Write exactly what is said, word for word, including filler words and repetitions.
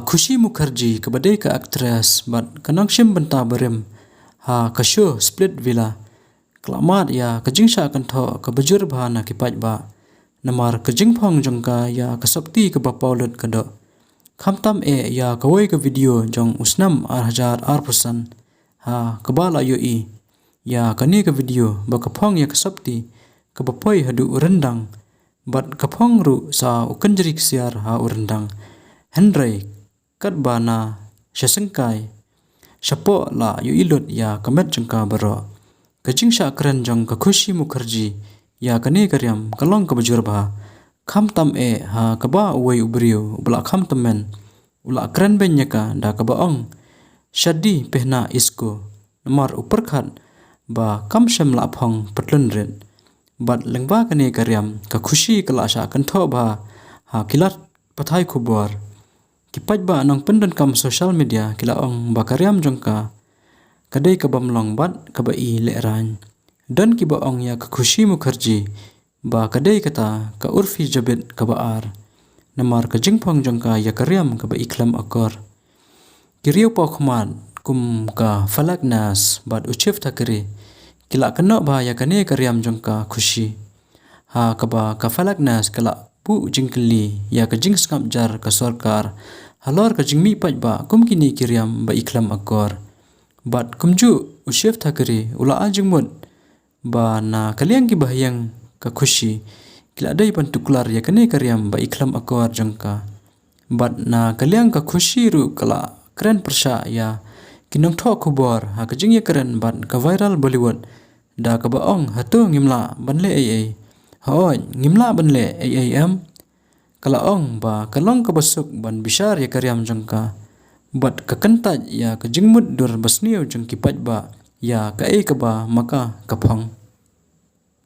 Khushi Mukherjee kaba dei ka actress bad ka nongshim bynta barim ha ka show Split Villa, ka la mad ïa ka jingshah kynthoh kaba jur bha na ki paidbah namar ka jingphong jong ka ïa ka sopti kaba paw lut ka doh. Khamtam eh ïa kawei ka video jong u snem ar hajar arphew san ha kaba la ïohi ïa kane ka video ba ka phong ïa ka sopti kaba poi haduh u ryndang bad ka phong ruh sa u kynjri ksiar ha u ryndang. Hynrei katba na sha syngkai shapoh la ïohi lut ïa ka met jong ka baroh. Ka jingshah kren jong ka Khushi Mukherjee ïa kane ka riam ka long kaba jur bha. Khamtam eh ha kaba uwei u briew uba la kham tymmen u la kren beiñ ïa ka da kaba ong, "Shadi pehna isko," namar u pyrkhat ba kam shym la phong patlun rit. Bad lyngba kane ka riam ka Khushi ka la shah kynthoh bha ha ki lad pathai khubor. Ki paidbah nongpyndonkam social media ki la ong ba ka riam jong ka ka dei ka bym long bad kaba i lehraiñ. Don kiba ong ïa ka Khushi Mukherjee ba ka dei kata ka Urfi Jabit kaba ar namar ka jingphong jong ka ïa ka riam kaba i khlem akor. Ki riewpawkhmat kum ka Falak Nair bad u Shiv Thakre ki la kynnoh bha ïa kane ka riam jong ka Khushi, ha kaba ka Falak Nair ka la buh jingkylli ïa ka jingsngap jar ka sorkar halor ka jingmih paidbah kum kine ki riam ba i khlem akor. Bad kumjuh u Shiv Thakre u la ai jingmut ba na ka liang ki bahaïing ka Khushi ki la dei ban tuklar ïa kane ka riam ba i khlem akor jong ka. Bad na ka liang ka Khushi ruh ka la kren pyrshah ïa ki nongthoh khubor ha ka jingïakren bad ka viral Bollywood da kaba ong, "Hato ngim lah ban leh ei ei? Hooid, ngim lah ban leh ei ei em?" Ka la ong ba ka long kaba suk ban bishar ïa ka riam jong ka bad ka kyntait ïa ka jingmutdur basniew jong ki paidbah ïa kaei kaba ma ka ka phong.